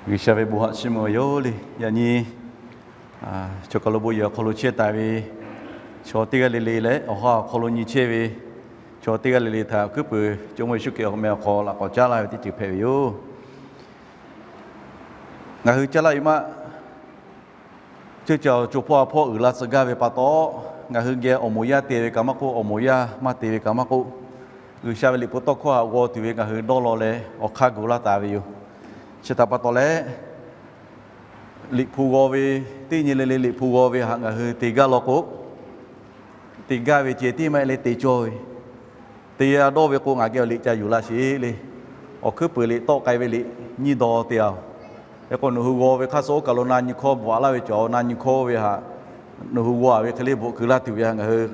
G'uiˬsha ve bon haꞈ chiˇ mvuh ve yoˬ le. Yaꞈ nyi chaw kaˬ lo bon yehˬ awˬ hk'aw lo chehˇ taˍ ve chaw teˇ g'aˇ le le leh, awˬ ha awˬ hk'aw lo nyi chehˇ ve chaw teˇ g'aˇ le le htaꞈ Awˬ hkuiˉ puiˍ Jawˇmawˇ Yeˍsuˆ Hkriꞈ awˬ meh awˬ hk'aw laꞈ k'awꞈ caˉ laˇ ve teˇ ceuˬ hpehꞈ ve yoˬ. Ngaˬ hui caˇ laˇ ve maˇ ceuˇ ca awˬ co hpawˇ ha hpawˇ uiˍ la tcuh gaˇ ve pa taw, ngaˬ hui geh awˬ moˍ yaˇ te ve kaꞈ maˇ k'oˆ, awˬ moˍ yaˇ maˇ te ve kaꞈ maˇ k'oˆ, G'uiˬsha ve liꞈ hpu tawˇ hkawˇ htaꞈ g'aw tuˬ ve ngaˬ hui dawˇ law leh awˬ hk'aˇ gu laˇ taˍ ve yoˬ. Chi htaꞈ pa taw leh, liꞈ hpu g'aw ve, teˇ nyi le le liꞈ hpu g'aw ve htaꞈ ngaˬ hui te gaˇ law k'o, te gaˇ ve ceh tiˉ maˇ heˆ leh te cawˇ ve, te g'a dawˇ ve k'o, ngaˬ geh awˬ liꞈ ca yuˬ laˇ sheˍ le. Awˬ hkuiˉ puiˍ liꞈ tawˆ k'ai ve liꞈ nyiˇ daw te a. Hk'e k'o, nawˬ hui g'aw ve hk'aˇ suh oˇ kaˬ lo na nyi hkawˇ bvuhꞈ laˇ ve cawˬ, na nyi hkawˇ ve htaꞈ nawˬ hui g'aw a ve hk'e le bvuhꞈ keu laˇ tuˬ ve htaꞈ ngaˬ hui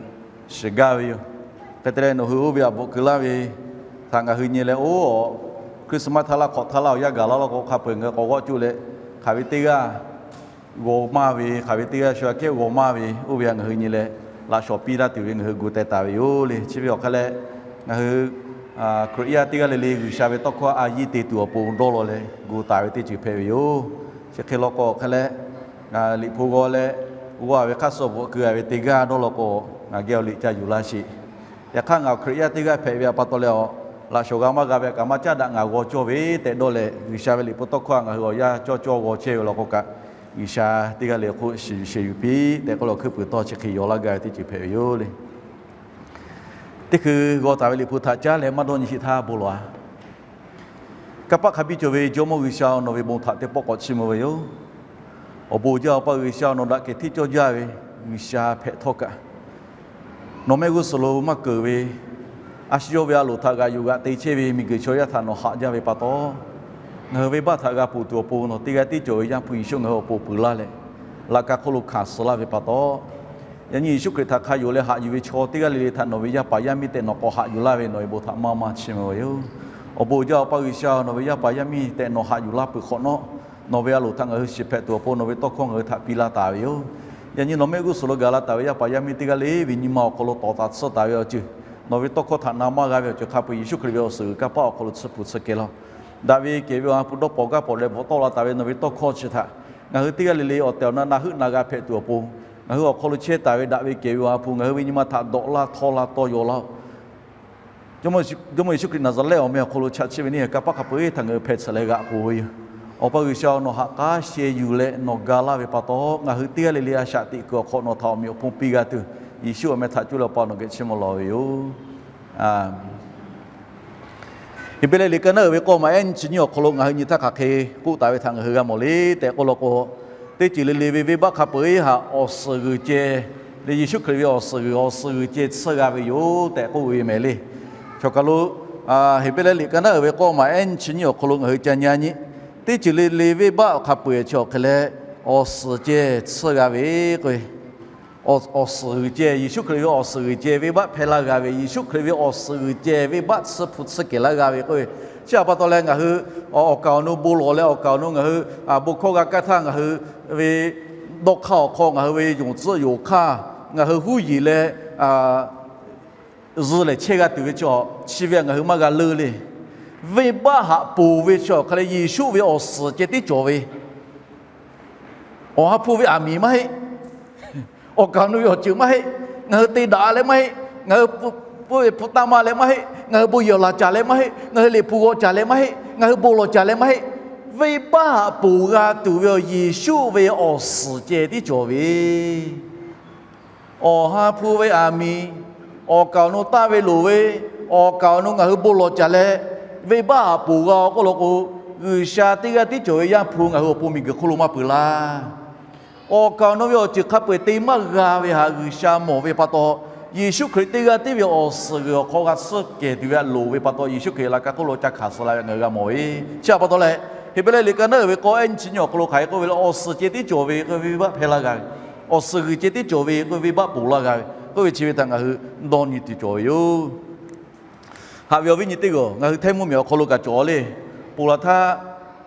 shiˍ gaˇ ve yoˬ. Hk'e te leh, nawˬ hui oˇ ve htaꞈ bvuhꞈ keu laˇ ve htaꞈ ngaˬ hui nyi leh, oˇ Christmas htaˇ laˇ hk'awꞈ htaˇ laˇ awˬ yanˇ gaˬ laˇ law k'o, hk'a peu-eˬ ngaˬ hui k'awꞈ g'awˆ cuˇ leh, hk'aˬ ve teˇ g'aˇ g'aw maˇ ve, hk'aˬ ve teˇ g'aˇ shu aꞈ kehˉ g'aw maˇ ve, oˇ ve htaꞈ ngaˬ hui nyi leh, laꞈ shawˍ piˇ laˇ tuˬ ve ngaˬ hui gu teh taˍ ve yoˬ le. Chi ve awˬ hk'aˇ leh, ngaˬ hui Hkriꞈ yaˇ teˇ g'aˇ le le G'uiˬsha ve tawˇ hkawˇ a yiˇ te tuˬ awˬ pon dawˇ law leh gu taˍ ve teˇ ceuˬ hpehꞈ ve yoˬ. Chi hk'e law k'o, awˬ hk'aˇ leh, liꞈ hpu g'aw leh g'aw ve hk'aˇ suh bvuhꞈ keu a ve teˇ g'aˇ dawˇ law k'o, ngaˬ geh awˬ liꞈ ca yuˬ laˇ sheˍ. Yaꞈ hk'aˇ, ngaˬ Hkriꞈ yaˇ teˇ g'aˇ hpehꞈ ve pa taw leh, laꞈ shawˍ g'a maˇ g'a ve kaꞈ maˇ caˉ daꞈ, ngaˬ g'aw cawˇ ve tehꞈ dawˇ leh, G'uiˬsha ve liꞈ hpu tawˇ hkawˇ htaꞈ ngaˬ hui awˬ yanˇ cawˇ cawˇ g'aw chehˇ ve law k'o kaꞈ, G'uiˬsha teˇ g'aˇ le hk'oˆ shiˍ yuˬ piˇ tehꞈ k'oˆ leh, awˬ hkuiˉ puiˍ tawˇ chi hk'e yaw laˇ gaˇ ve teˇ ceuˬ hpehꞈ ve yoˬ le. Teˇ hkui g'aw taˍ ve liꞈ hpu htaꞈ caˉ leh maˇ dawˇ nyi sheˍ htaˇ bon lawˬ a. Kanˇ paˆ hk'a biˇ cawˬ ve Jawˇmawˇ G'uiˬsha, nawˬ ve bon htaꞈ teˇ pawˆ k'awꞈ chiˇ mvuh ve yoˬ. Awˬ bon jaˇ Awˬ pa G'uiˬsha, nawˬ daꞈ kehˬ hteˇ cawˇ jaˇ ve G'uiˬsha hpehꞈ htawˇ kaꞈ, nawˬ mehˆ g'uˇ suhˍ lo maˇ keunˍ ve, a shu yawˇ ve a loˍ htaꞈ g'aꞈ yuˬ g'aꞈ te chehˇ ve miˬguiˬ chaw yaˇ htaꞈ nawˬ haꞈ jaˇ ve pa taw, ngaˬ hui venˇbaˆ htaꞈ g'a ponˬ tuˬ awˬ pon nawˬ teˇ g'aˇ tiˉ cawˬ ve Yaˇ hpu Yeˍsuˆ ngaˬ hui awˬ pon puiˍ laˇ leh, laꞈ ka hk'oˆ lo hkanˍ suh laˇ ve pa taw, yaꞈ nyi Yeˍsuˆ Hkriꞈ htaꞈ hk'a yonˍ leh haꞈ yuˬ ve chaw teˇ g'aˇ le le htaꞈ nawˬ ve yaˇ paˍ yaˇ miˇ tehꞈ nawˬ k'awꞈ haꞈ yuˬ laˇ ve nawˬ ve bon htaꞈ maˇ maˇ chiˇ mvuh ve yoˬ. Awˬ bon jaˇ Awˬ pa G'uiˬsha, nawˬ ve yaˇ paˍ yaˇ miˇ tehꞈ nawˬ haꞈ yuˬ laˇ peuˬ hk'awꞈ nawˉ, nawˬ ve a loˍ htaꞈ ngaˬ hui shiˍ hpehꞈ tuˬ awˬ pon nawˬ ve tawˇ hkawˇ ngaˬ hui htaꞈ piˇ laˇ taˍ ve yoˬ. Yaꞈ nyi nawˬ mehˆ g'uˇ suhˍ lo gaˬ la taˍ ve yaˇ paˍ yaˇ miˇ teˇ g'aˇ le ve nyi ma awˬ hk'aw lo tawˍ taˍ tsuhˇ taˍ ve awˬ ceuˬ, nawˬ ve tawˇ hkawˇ htaꞈ na maˇ g'a ve awˬ ceuˬ hk'a peu-eˬ Yeˍsuˆ Hkriꞈ ve awˬ suhˍ g'uiˬ kanˇ paˆ awˬ hk'aw lo tsuhˇ hpu tsuhˇ kehˬ laˇ. Daꞈ ve kehˬ ve Awˬ ha hpu dawˇ pawnˍ gaˇ pawnˍ leh bvuhꞈ tawˆ la taˍ ve nawˬ ve tawˇ hkawˇ chi htaꞈ ngaˬ hui teˇ g'aˇ le le awˬ tehˬ awˬ na na heuˆ na g'a hpehꞈ tuˬ awˬ pon, ngaˬ hui awˬ hk'aw lo chehˇ taˍ ve daꞈ ve kehˬ ve Awˬ ha hpu ngaˬ hui ve nyi ma htaꞈ dawꞈ laˇ htawˇ laˇ tawˇ yaw laˇ-oˆ. Jawˇmawˇ Yeˍsuˆ Hkriꞈ Naˍzaˍrehˆ awˬ meh awˬ hk'aw lo chaꞈ chiˇ ve neˇ haiˬ kanˇ paˆ hk'a peu-eˬ htaꞈ ngaˬ hui hpehꞈ tsuhꞈ leh g'aꞈ k'oˬ ve yoˬ. Awˬ pa G'uiˬsha, nawˬ haꞈ k'aˉ sheh yuˬ leh nawˬ ga laˇ ve pa taw, ngaˬ hui teˇ g'aˇ le le a shaꞈ teꞈ kuiˬ awˬ hk'aw nawˬ htaꞈ awˬ meꞈ awˬ hponˇ piˇ g'a tuˬ, Yeˍsuˆ awˬ meh htaꞈ cuˇ leh Awˬ pa nawˬ geh chiˇ mvuh lawˬ ve yoˬ. Heˍbrehˇ liꞈ ka naˉ uiˍ ve k'awˇ maˬ ehˉ nyi chi nyiˇ awˬ hk'aw lo ngaˬ hui nyi htaˇ hk'aˬ hk'e k'oˆ taˍ ve htaꞈ ngaˬ hui g'a mawˬ le tehꞈ k'oˆ law k'o, teˇ ceuˬ le le ve venˇbaˆ hk'a peu-eˬ htaꞈ awˬ suhˍ g'uiˬ ceh le, Yeˍsuˆ Hkriꞈ ve awˬ suhˍ g'uiˬ, awˬ suhˍ g'uiˬ ceh tsuhˇ g'a ve yoˬ tehꞈ k'oˆ ve mehˍ le. Chaw kaˬ lo Heˍbrehˇ liꞈ ka naˉ uiˍ ve k'awˇ maˬ ehˉ nyi chi nyiˇ awˬ hk'aw lo ngaˬ hui ca nyi a nyi, teˇ ceuˬ le le venˇbaˆ hk'a peu-eˬ chi awˬ hk'e leh awˬ suhˍ ceh tsuhˇ g'a ve k'o, awˬ suhˍ g'uiˬ ceh, Yeˍsuˆ Hkriꞈ ve awˬ suhˍ g'uiˬ ceh venˇbaˆ hpehˇ laˇ g'a ve, Yeˍsuˆ Hkriꞈ ve awˬ suhˍ g'uiˬ ceh venˇbaˆ tsuhˇ hpu tsuhˇ kehˬ laˇ g'a ve k'oˆ ve, chi htaꞈ pa taw leh ngaˬ hui awˬ kaˍ awˬ nu bon lawˬ leh awˬ kaˍ awˬ nu ngaˬ hui bon hkawˇ g'a kaˇ htaˇ, ngaˬ hui ve dawˇ hk'aˇ awˬ hk'aw ngaˬ hui ve yonˍ tcuhˆ yonˍ hk'aˇ ngaˬ hui huˉ yeˬ leh zuh lehˬ chehˇ g'a tuˬ ve chaw, chi ve ngaˬ hui maˇ g'a leuˇ le. Venˇbaˆ haꞈ ponˬ ve chi awˬ hk'a leh Yeˍsuˆ ve awˬ suhˍ ceh tiˉ cawˬ ve, Awˬ ha hpu ve aˬ miˍ maˇ heˆ. Awˬ kaˍ awˬ nu ve awˬ ceuˬ maˇ heˆ. Ngaˬ hui te daꞈ leh maˇ heˆ. Ngaˬ hui pfuhˇ ve hpu taˇ ma leh maˇ heˆ. Ngaˬ hui bon yehˬ awˬ laˬ caˍ leh maˇ heˆ. Ngaˬ hui liꞈ hpu g'aw caˍ leh maˇ heˆ. Ngaˬ hui bon lawˬ caˍ leh maˇ heˆ. Venˇbaˆ haꞈ ponˬ g'a tuˬ ve awˬ Yeˍsuˆ ve awˬ suhˍ ceh tiˉ cawˬ ve, Awˬ ha hpu ve aˬ miˍ, awˬ kaˍ awˬ nu taˇ ve loˍ ve, awˬ kaˍ awˬ nu ngaˬ hui bon lawˬ caˍ leh, venˇbaˆ haꞈ ponˬ g'a-o k'oˆ law k'o, G'uiˬsha teˇ g'aˇ tiˉ cawˬ ve Yaˇ hpu ngaˬ hui awˬ pon miˬguiˬ hk'oˆ lo maˇ peuˬ laˇ. Awˬ kaˍ awˬ nu ve awˬ ceuˬ hk'a peu-eˬ te maˇ g'a ve htaꞈ G'uiˬsha mawˬ ve pa taw, Yeˍsuˆ Hkriꞈ teˇ g'aˇ tiˉ ve awˬ suhˍ g'uiˬ awˬ hk'aw g'a tsuhˇ kehˬ tuˬ ve htaꞈ loˍ ve pa taw, Yeˍsuˆ Hkriꞈ laꞈ ka hk'oˆ lo ca hkanˍ suh la ve ngaˬ hui g'a mawˬ ve. Chi htaꞈ pa taw leh, Heˍbrehˇ liꞈ ka naˉ uiˍ ve k'awˇ ehˉ nyi chi nyi awˬ hk'aw lo hk'aˬ hk'e k'oˆ ve le, awˬ suhˍ ceh tiˉ cawˬ ve k'oˆ ve venˇbaˆ hpehˇ laˇ g'a ve, awˬ suhˍ g'uiˬ ceh tiˉ cawˬ ve k'oˆ ve venˇbaˆ ponˬ laˇ g'a ve k'oˆ ve chi ve htaꞈ ngaˬ hui dawˇ nyi tuˬ cawˬ ve yoˬ. Haꞈ ve awˬ viˉ nyi teˇ g'aˇ, ngaˬ hui Htaiˇ mvuhˇmiˬ awˬ hk'aw lo kaꞈ cawˬ le. Ponˬ laˬ htaˇ,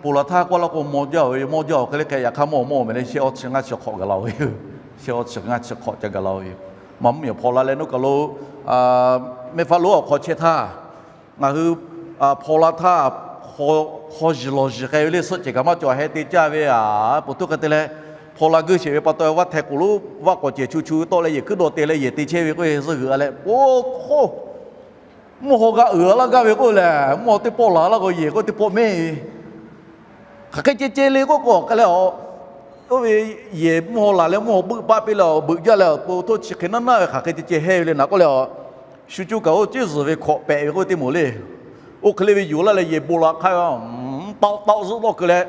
ponˬ laˬ htaˇ k'oˆ law k'o, mawˇ jaˇ-oˬ ve, mawˇ jaˇ-oˬ hk'e le hk'e yaꞈ hk'aˇ mawˇ mawˇ meh le, shehˆ awˇ chi ngaˇ chi hk'awꞈ gaˬ la-o ve yoˬ. Shehˆ awˇ chi ngaˇ chi hk'awꞈ ca gaˬ la-o ve yoˬ. Maˇ mvuhˇmiˬ hpaw la leh nawˬ kaˬ lo mehˆ faˉ lonˉ awˬ hk'aw chehˇ htaˇ, ngaˬ hui hpaw la htaˇ, hk'aw, hk'aw jiˬ lawˬ jiˬ k'ai ve le, suhˆ cehˬ kaꞈ maˇ cawˬ heh te caˇ ve a, poˬ htoˇ hk'e te leh, hpaw la geuˆ sheˍ ve pa taw vaˇ hteh k'oˍ lonˉ vaˇ k'awꞈ cehˬ chu chu tawˆ leh yehˬ hkuiˉ dawˇ te leh yehˬ te chehˇ ve k'oˆ ve suh g'uiˬ a leh, poˬ hk'oˆ mvuhˇ haw g'a uiˍ a laˇ gaˇ ve k'oˆ lehˬ, mvuhˇ haw teˇ pawˆ laˬ laˇ k'o yehˬ k'oˆ teˇ pawˆ mehˉ ve. Hk'aˬ hk'e ceh ceh le k'oˆ k'o hk'e leh a, oˇ ve yehˬ mvuhˇ haw laˬ leh mvuhˇ haw beuˆ paˆ piˇ leh a, beuꞈ jaˇ leh a, poˬ htoˇ chi hk'e naˉ naˉ ve hk'aˬ hk'e ceh ceh heh ve le naˍ k'oˆ leh a, shu cuˇ kaꞈ oˇ ceˇ zuhˬ ve hkawꞈ pehꞈ ve k'oˆ ve teˇ moˍ le. Oˇ hk'e le ve yuˬ laˇ leh yehˬ bon laˬ hk'aˇ ve, tawˆ tawˆ zuhˆ tawˆ keu leh,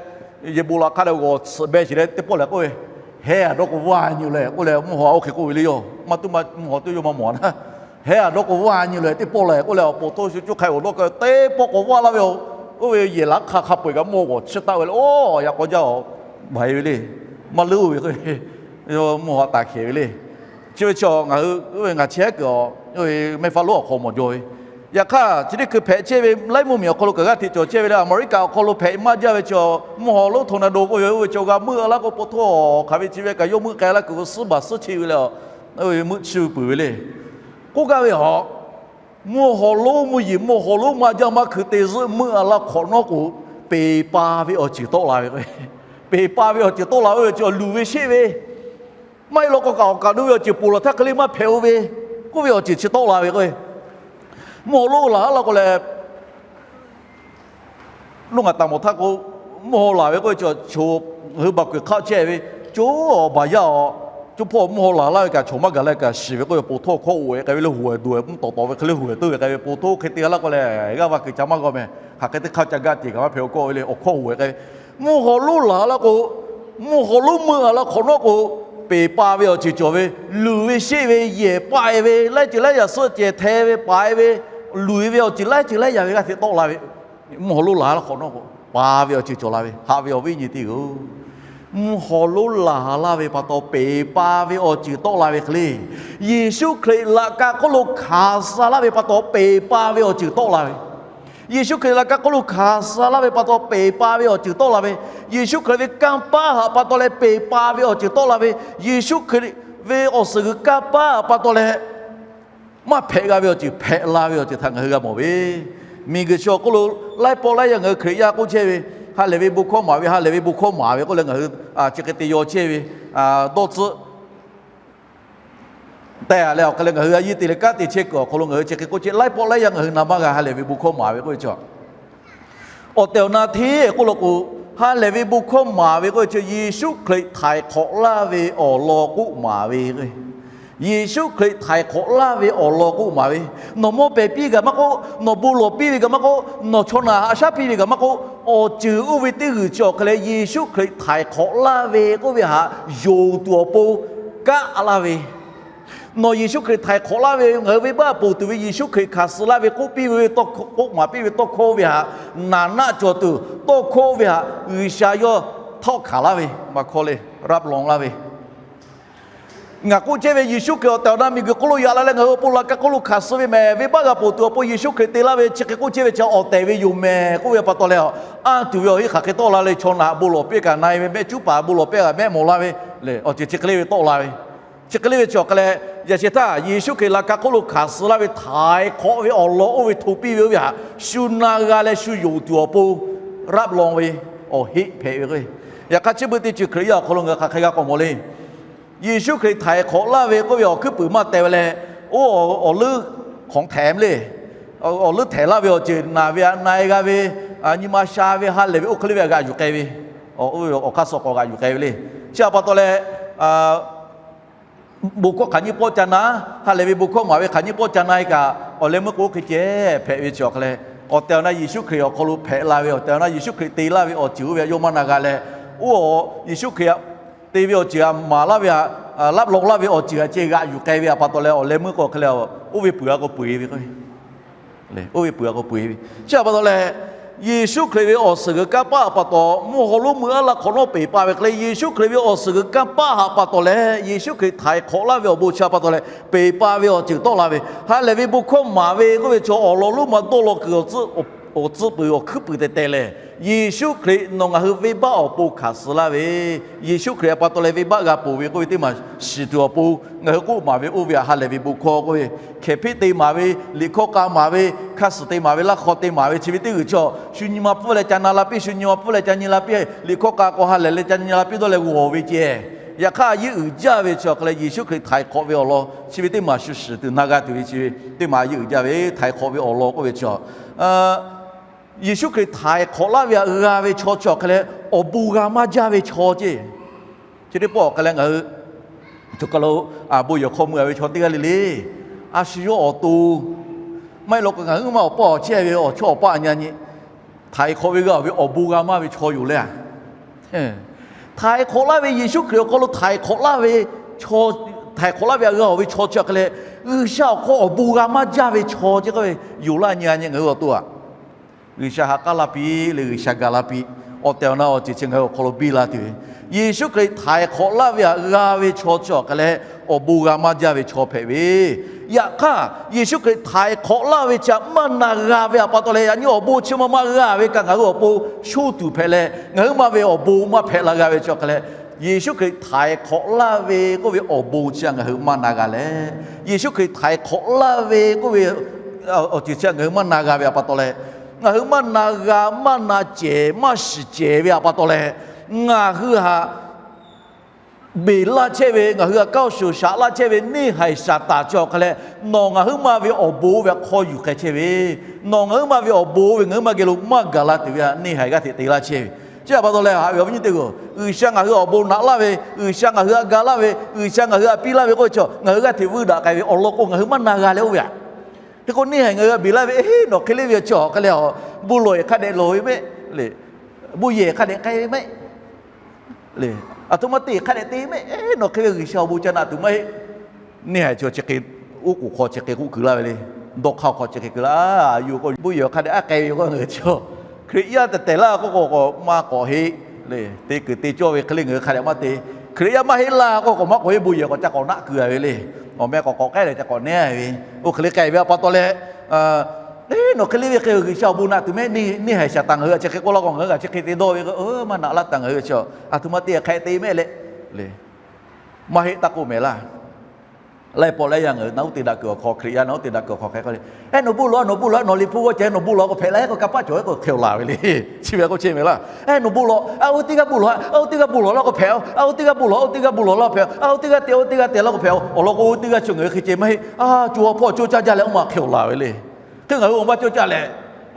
yehˬ bon laˬ hk'aˇ leh g'awˬ tsuhꞈ beh sheˍ leh teˇ pawˆ lehˬ k'oˆ ve, heh a dawˇ k'o vaˇ nyi leh k'oˆ leh mvuhˇ haw oˇ hk'e k'oˆ ve le yoˬ. Maˇ tuˉ maˇ mvuhˇ haw tuˉ yawˇ maˇ mawˬ a naˉ, heh a dawˇ k'o vaˇ nyi leh teˇ pawˆ lehˬ k'oˆ leh a, poˬ htoˇ shu cuˇ hk'ai awˬ dawˇ keu teˇ pawˆ k'awꞈ vaˇ laˇ ve yoˬ. Oˇ ve yehˬ laꞈ hk'aˇ hk'a peu eˬ kaꞈ mvuhˇ haw g'awˬ chiˇ taˆ ve le, oˇ yaꞈ k'aw jaˇ a, baˬ e ve le. Maˇ leuˉ ve k'o, mvuhˇ haw taˍ hkehˍ ve le. Chi ve chi ngaˬ hui oˇ ve ngaˬ chehˇ kuiˬ a, oˇ ve mehˇ faˉ lonˉ awˬ hk'aw mawˬ jaw ve. Yaꞈ hk'aˇ chi teˇ hkui hpehꞈ chehˇ ve laiˉ mvuhˇ miˬ awˬ hk'aw lo kaꞈ g'aˇ hteꞈ cawˬ chehˇ ve le. Aˍmeˍriˆkaꞈ awˬ hk'aw lo hpehꞈ maˇ jaˇ ve chi mvuhˇ haw lonˉ tornado k'oˆ ve oˇ ve chi g'a meuˆ a laˇ k'o, poˬ htoˇ hk'aˬ ve chi ve kaꞈ yawˇ meuˆ k'ai laˇ kuiˬ suhˉ baˬ suhˉ chi ve le. Oˇ ve meuˆ chi ve peuˬ ve le. K'oˆ gaˇ ve a, mvuhˇ haw lonˉ mvuhˇ yeˬ mvuhˇ haw lonˉ maˇ jaˇ maˇ hkui te zuhˆ meuˆ a laˇ hk'awꞈ nawˉ k'o, peˍ pa ve awˬ ceuˬ tawˆ la ve k'o, peˍ pa ve awˬ ceuˬ tawˆ la ve chi luˬ ve sheˆ ve, maˇ heˆ law k'o kaꞈ awˬ kaꞈ nu ve awˬ ceuˬ poˬ laˬ htaˇ hk'e le maˇ hpehꞈ-o ve, k'oˆ ve awˬ ceuˬ chi tawˆ la ve k'o, mvuhˇ haw lonˉ laˬ laˇ k'o lehˬ, lonˉ ngaˬ taˍ mawˬ htaˇ k'o, mvuhˇ haw laˬ ve k'oˆ ve chi, ngaˬ hui baˬ kuiˬ hk'aˆ chehˇ ve, co awˬ baˬ yaˇ a, co hpawˇ mvuhˇ haw laˬ laˇ ve kaꞈ chaw maˇ gaˬ leh kaꞈ shiˍ ve k'oˆ ve, poˬ htoˇ hkawˇ oꞈ-e k'ai ve le, hoꞈ-e doˬ-e mvuhˇ tawˍ tawˍ ve hk'e le hoꞈ-e teuˇ ve k'ai ve, poˬ htoˇ hk'e te g'a laˇ k'o lehˬ, g'aˇ va kuiˬ ca maˇ g'aw meh, hk'aˬ hk'e te hk'aˇ ca gaˇ teꞈ kaꞈ maˇ hpehꞈ-o kawˆ ve le, awˬ hkawˇ hoꞈ-e k'ai ve, mvuhˇ haw lonˉ laˬ laˇ k'o, mvuhˇ haw lonˉ meuˆ a laˇ hk'awꞈ nawˉ k'o, peˍ pa ve awˬ ceuˬ cawˬ ve, luˬ ve sheˆ ve, yehˬ paˆ-e ve, laiˉ ceuˬ laiˉ yaꞈ suhˆ cehˬ hteh ve paˍ-e ve, luˬ-e ve awˬ ceuˬ laiˉ ceuˬ laiˉ yaꞈ ve g'aˇ hteꞈ tawˆ la ve, mvuhˇ haw lonˉ laˬ laˇ hk'awꞈ nawˉ k'o, pa ve awˬ ceuˬ cawˬ la ve, haꞈ ve awˬ viˉ nyi teˇ g'aˇ-oˬ. Mvuhˇ haw lonˉ laˬ laˇ ve pa taw peˍ pa ve awˬ ceuˬ tawˆ la ve hk'e le, Yeˍsuˆ Hkriꞈ laꞈ ka hk'oˆ lo hkanˍ suh laˇ ve pa taw peˍ pa ve awˬ ceuˬ tawˆ la ve, Yeˍsuˆ Hkriꞈ laꞈ ka hk'oˆ lo hkanˍ suh laˇ ve pa taw peˍ pa ve awˬ ceuˬ tawˆ la ve, Yeˍsuˆ Hkriꞈ ve kanˇ paˆ haꞈ pa taw leh peˍ pa ve awˬ ceuˬ tawˆ la ve, Yeˍsuˆ Hkriꞈ ve awˬ suhˍ g'uiˬ kanˇ paˆ haꞈ pa taw leh maˇ hpehꞈ g'a ve awˬ ceuˬ hpehꞈ la ve awˬ ceuˬ htaꞈ ngaˬ hui g'a mawˬ ve, miˬguiˬ chi awˬ hk'oˆ lo laiˉ pawˆ laiˉ yaˇ ngaˬ hui Hkriꞈ yaˇ k'oˆ chehˇ ve, ha lehˬ ve bon hkawˇ maˍ ve, ha lehˬ ve bon hkawˇ maˍ ve k'oˆ leh ngaˬ hui chi hk'e te yaw chehˇ ve, dawˇ tcuhˆ tehꞈ leh awˬ hk'e leh ngaˬ hui a yiˇ te leh kanˉ te chehˇ kuiˬ awˬ hk'aw lo ngaˬ hui chi hk'e k'oˆ chehˇ, laiˉ pawˆ laiˉ yaˇ ngaˬ hui na maˇ g'a ha lehˬ ve bon hkawˇ maˍ ve k'oˆ ve chi. Awˬ tehˬ awˬ na hteˇ k'oˆ law k'o, ha lehˬ ve bon hkawˇ maˍ ve k'oˆ ve chi Yeˍsuˆ Hkriꞈ htaiˍ hk'awꞈ laˇ ve awˬ lawn k'oˆ maˍ ve k'o, Yeˍsuˆ Hkriꞈ htaiˍ hk'awꞈ laˇ ve awˬ lawn k'oˆ maˍ ve, nawˬ mawˇ pehˍ piˇ kaꞈ maˇ k'oˆ, nawˬ bon lawˬ piˇ ve kaꞈ maˇ k'oˆ, nawˬ chaw naˬ haꞈ shaˉ piˇ ve kaꞈ maˇ k'oˆ, awˬ ceuˬ oˇ ve teˇ g'uiˬ chi awˬ hk'e leh Yeˍsuˆ Hkriꞈ htaiˍ hk'awꞈ laˇ ve k'oˆ ve htaꞈ yonˍ tuˬ awˬ pon kaˆ laˇ ve, nawˬ Yeˍsuˆ Hkriꞈ htaiˍ hk'awꞈ laˇ ve ngaˬ hui venˇbaˆ ponˬ tuˬ ve Yeˍsuˆ Hkriꞈ hkanˍ suh laˇ ve k'oˆ piˇ ve, k'oˆ maˍ piˇ ve tawˇ hkawˇ oˇ ve htaꞈ naˍ naˆ cawˬ tuˬ, tawˇ hkawˇ oˇ ve htaꞈ G'uiˬsha yawˇ htawˆ hkanˍ laˇ ve, maˇ hkawˇ le, raˆ lawˬ laˇ ve, ngaˬ k'oˆ chehˇ ve Yeˍsuˆ Hkriꞈ awˬ tehˬ awˬ na miˬguiˬ hk'oˆ lo yaꞈ la leh ngaˬ hui awˬ pon laꞈ ka hk'oˆ lo hkanˍ suh ve mehˍ, venˇbaˆ g'a ponˬ tuˬ awˬ pon Yeˍsuˆ Hkriꞈ te laˇ ve chi hk'e k'oˆ chehˇ ve chi awˬ tehˬ ve yoˬ mehˍ k'oˆ ve pa taw leh, anˇ tuˬ ve awˬ heˆ hk'aˬ hk'e tawˆ la le, chaw naˬ haꞈ bon lawˬ piˇ kaꞈ na-e ve, mehˆ cuˉ paˍ bon lawˬ piˇ kaꞈ mehˆ mawˬ laˇ ve, awˬ ceuˬ chi hk'e le ve tawˆ la ve, chi hk'e le ve chi awˬ hk'e leh, yaꞈ sheh htaˇ Yeˍsuˆ Hkriꞈ laꞈ ka hk'oˆ lo hkanˍ suh laˇ ve htaiˍ hk'awꞈ ve awˬ lawn oˇ ve hto piˇ ve oˇ ve htaꞈ shu na g'a leh shu yonˍ tuˬ awˬ pon raˆ lawˬ ve awˬ heˆ hpehꞈ ve k'o, yaꞈ hk'aˇ chi beuꞈ teˇ ceuˬ Hkriꞈ yaˇ awˬ hk'aw lo ngaˬ hui hk'aˬ hk'e g'a k'awꞈ mawˬ le. Yeˍsuˆ Hkriꞈ htaiˍ hk'awꞈ laˇ ve k'oˆ ve awˬ hkuiˉ puiˍ maˇ teh ve leh, oˇ awˬ leuˉ hk'aw htehꞈ le, awˬ leuˉ htehꞈ laˇ ve awˬ ceuˬ naˬ ve htaꞈ na-e g'a ve, nyi ma sha ve, ha lehˬ ve oˇ hk'e le ve htaꞈ g'aꞈ yuˬ k'ai ve, awˬ hk'aˇ suh k'awꞈ g'aꞈ yuˬ k'ai ve le. Chi htaꞈ pa taw leh, bon hkawˇ hk'aˬ nyiˇ pawˆ ca na, ha lehˬ ve bon hkawˇ maˍ ve hk'aˬ nyiˇ pawˆ ca na-e kaꞈ, awˬ leh meuˇ k'o oˇ hk'e ceh hpehꞈ ve chi awˬ hk'e leh, awˬ tehˬ awˬ na Yeˍsuˆ Hkriꞈ awˬ hk'aw lo hpehꞈ la ve, awˬ tehˬ awˬ na Yeˍsuˆ Hkriꞈ te laˇ ve awˬ ceuˬ oˇ ve htaꞈ yawˇ maˇ na g'a leh, oˇ Yeˍsuˆ Hkriꞈ te ve awˬ ceuˬ htaꞈ maˍ laˇ ve htaꞈ, laˆ lawˬ laˇ ve awˬ ceuˬ htaꞈ ceh g'aꞈ yuˬ k'ai ve htaꞈ pa taw leh awˬ leh meuˇ k'o hk'e leh, oˇ ve peuˬ g'a k'o peu-e ve k'o, oˇ ve peuˬ g'a k'o peu-e ve. Chi htaꞈ pa taw leh, Yeˍsuˆ Hkriꞈ ve awˬ suhˍ g'uiˬ kanˇ paˆ htaꞈ pa taw mvuhˇ haw lonˉ meuˇ aˉ laˇ hk'awꞈ nawˉ peˍ pa ve hk'e leh, Yeˍsuˆ Hkriꞈ ve awˬ suhˍ g'uiˬ kanˇ paˆ htaꞈ pa taw leh Yeˍsuˆ Hkriꞈ htaiˍ hk'awꞈ laˇ ve awˬ bon chi htaꞈ pa taw leh peˍ pa ve awˬ ceuˬ tawˆ la ve, ha lehˬ ve bon hkawˇ maˍ ve k'oˆ ve chaw awˬ lawn lonˉ ma dawˇ law kuiˬ awˬ tcuhˉ peuˬ awˬ hkuiˉ puiˍ tehꞈ tehꞈ lehˬ, Yeˍsuˆ Hkriꞈ nawˬ ngaˬ hui venˇbaˆ awˬ pon hkanˍ suh laˇ ve, Yeˍsuˆ Hkriꞈ a pa taw leh venˇbaˆ g'a ponˬ ve k'oˆ ve teˇ maˬ shiˍ tuˬ awˬ pon ngaˬ hui k'oˆ maˍ ve oˇ ve htaꞈ ha lehˬ ve bon hkawˇ k'oˆ ve, hkehˍ hpeˆ te maˍ ve, liꞈ hkawˇ k'a maˍ ve, hk'a suhˍ te maˍ ve, laˇ hk'aw te maˍ ve, chi ve teˇ g'uiˬ chaw shu nyi ma pfuhˇ leh ca na la piˇ, shu nyi ma pfuhˇ leh ca nyi la piˇ, liꞈ hkawˇ k'a k'awꞈ ha lehˬ leh ca nyi la piˇ dawˇ leh g'awˬ ve ceh. Yaꞈ hk'aˇ a yeˇ uiˍ jaˇ ve chi awˬ hk'a leh Yeˍsuˆ Hkriꞈ htaiˍ hk'awꞈ ve awˬ lawn chi ve teˇ maˬ shu shiˍ tuˬ na g'a tuˬ ve chi ve teˇ maˬ a yeˇ uiˍ jaˇ ve htaiˍ hk'awꞈ ve awˬ lawn k'oˆ ve chi Yeˍsuˆ Hkriꞈ htaiˍ hk'awꞈ laˇ ve htaꞈ g'a ve chaw chi awˬ hk'a leh awˬ bon g'a maˇ jaˇ ve chaw ceh. Chi teˇ pawˆ awˬ hk'a leh ngaˬ hui choˬ kaˬ lo bon yehˬ hk'aw mui a ve chaw teˇ g'aˇ le le, a shu yawˇ awˬ to maˇ heˆ law k'o ngaˬ hui maˇ awˬ paˇ awˬ chehˇ ve awˬ chawˇ awˬ paˇ a nyi a nyi htaiˍ hk'awꞈ ve g'a ve awˬ bon g'a maˇ ve chaw yoˬ le. Htaiˍ hk'awꞈ laˇ ve Yeˍsuˆ Hkriꞈ awˬ hk'aw lo htaiˍ hk'awꞈ laˇ ve, htaiˍ hk'awꞈ laˇ ve htaꞈ g'a awˬ ve chaw chi awˬ hk'a leh G'uiˬsha awˬ hk'aw awˬ bon g'a maˇ jaˇ ve chaw ceh k'oˆ ve yoˬ laˇ nyi a nyi ngaˬ hui awˬ to a. G'uiˬsha ha k'aˉ laˇ piˇ leh G'uiˬsha gaˬ la piˇ. Awˬ tehˬ awˬ na awˬ ceuˬ chi ngaˬ hui awˬ hk'aw lo biˇ la tuˬ ve, Yeˍsuˆ Hkriꞈ htaiˍ hk'awꞈ laˇ ve htaꞈ g'a ve chaw chi awˬ hk'a leh awˬ bon g'a maˇ jaˇ ve chaw hpehꞈ ve. Yaꞈ hk'aˇ Yeˍsuˆ Hkriꞈ htaiˍ hk'awꞈ laˇ ve chi htaꞈ maˇ na g'a ve htaꞈ pa taw leh yaꞈ nyi awˬ bon chi ma maˇ g'a ve kaꞈ ngaˬ hui awˬ pon shoˇ tuˬ hpehꞈ leh ngaˬ hui maˇ ve awˬ bon maˇ hpehꞈ la g'a ve chi awˬ hk'a leh Yeˍsuˆ Hkriꞈ htaiˍ hk'awꞈ laˇ ve k'oˆ ve awˬ bon chi htaꞈ ngaˬ hui maˇ na g'a leh, Yeˍsuˆ Hkriꞈ htaiˍ hk'awꞈ laˇ ve k'oˆ ve awˬ ceuˬ chi htaꞈ ngaˬ hui maˇ na g'a ve htaꞈ pa taw leh, ngaˬ hui maˇ na g'a, maˇ na cehˬ, maˇ shiˍ cehˬ ve htaꞈ pa taw leh, ngaˬ hui htaꞈ beˬ laˇ chehˇ ve, ngaˬ hui htaꞈ kaoˇ shuˍ shaꞈ laˇ chehˇ ve neˇ haiˬ Saˍtanˍ chi awˬ hk'a leh nawˬ ngaˬ hui maˇ ve awˬ bon oˇ ve htaꞈ hk'aw yuˬ k'ai chehˇ ve, nawˬ ngaˬ hui maˇ ve awˬ bon oˇ ve ngaˬ hui maˇ geh lo maˇ gaˬ la tuˬ ve htaꞈ neˇ haiˬ g'aˇ hteꞈ te laˇ chehˇ ve. Chi htaꞈ pa taw leh haꞈ ve awˬ viˉ nyi teˇ g'aˇ, G'uiˬsha ngaˬ hui awˬ bon naꞈ laˇ ve, G'uiˬsha ngaˬ hui htaꞈ ga laˇ ve, G'uiˬsha ngaˬ hui htaꞈ piˇ laˇ ve k'oˆ ve chi ngaˬ hui g'aˇ hteꞈ vuiˇ daꞈ k'ai ve awˬ lawn k'o ngaˬ hui maˇ na g'a leh oˇ ve htaꞈ. Hk'e k'o neˇ haiˬ ngaˬ hui htaꞈ beˬ laˇ ve, Eˇ, nawˬ hk'e le ve chi awˬ hk'a leh a, bon lawˬ yehˬ hk'a dehꞈ lawˬ ve mehˆ le, bon yehˬ hk'a dehꞈ k'ai ve mehˆ le, aˬ htoꞈ ma te hk'a dehꞈ te mehˆ, nawˬ hk'e ve G'uiˬsha awˬ bon ca naꞈ tuˬ maˇ heˆ. Neˇ haiˬ chi chi hk'e oˉ k'oˍ hk'aw chi hk'e k'oˆ kuiˬ laˇ ve le. Dawˇ hk'aˇ hk'aw chi hk'e kuiˬ laˇ, a yoˬ k'o bon yehˬ hk'a dehꞈ aˉ k'ai ve k'o ngaˬ hui chi Hkriꞈ yaˇ tehˬ tehˬ laˇ k'oˆ k'o k'o maˇ k'awꞈ heˆ le. Te kuiˬ te cawˇ ve hk'e le ngaˬ hui hk'a dehꞈ maˇ te. Hkriꞈ yaˇ maˇ heˆ laˇ k'oˆ k'o maˇ k'awꞈ heˆ, bon yehˬ k'awꞈ ca k'awꞈ naˆ kuiˬ a ve le. Awˬ meh k'awꞈ k'awꞈ k'ehˉ leh ca k'awꞈ nehˉ ve, oˇ hk'e le k'ai ve htaꞈ pa taw leh, Eˇ, nawˬ hk'e le ve hk'e G'uiˬsha awˬ bon naꞈ tuˬ mehˆ, neˇ haiˬ Saˍtanˍ ngaˬ hui htaꞈ chi hk'e k'oˆ laˇ k'o ngaˬ hui htaꞈ chi hk'e te dawˇ ve, maˇ naꞈ laˇ taˍ ngaˬ hui chi, aˬ htoꞈ ma te hk'a te mehˆ leh le. Maˇ heˆ taˇ k'oˆ mehˍ laˇ. Laiˇ pawˆ laiˇ yaˇ ngaˬ hui naˬ uˉ te daꞈ kuiˬ awˬ hk'aw, Hkriꞈ yaˇ naˬ uˉ te daꞈ kuiˬ awˬ hk'aw hk'a k'oˆ le, Eˇ, nawˬ bon lawˬ, nawˬ bon lawˬ, nawˬ liꞈ hpu g'aw ceh nawˬ bon lawˬ k'o hpehꞈ la k'o, kanˇ paˆ cawˬ k'o hk'e laˬ ve le. Chi ve k'oˆ chehˇ mehˍ laˇ. Eˇ, nawˬ bon lawˬ, a oˇ teˇ g'aˇ bon lawˬ, a oˇ teˇ g'aˇ bon lawˬ laˇ k'o hpehꞈ, a oˇ teˇ g'aˇ bon lawˬ, oˇ teˇ g'aˇ bon lawˬ laˇ hpehꞈ, a oˇ teˇ g'aˇ te, oˇ teˇ g'aˇ te laˇ k'o hpehꞈ. Awˬ lawn k'o oˇ teˇ g'aˇ chi ngaˬ hui hk'e ceh maˇ heˆ. A, co ha hpawˇ coˇ caˇ jaˇ leh oˇ ma hk'e laˬ ve le. Hk'e ngaˬ hui awˬ maˇ coˇ caˇ leh,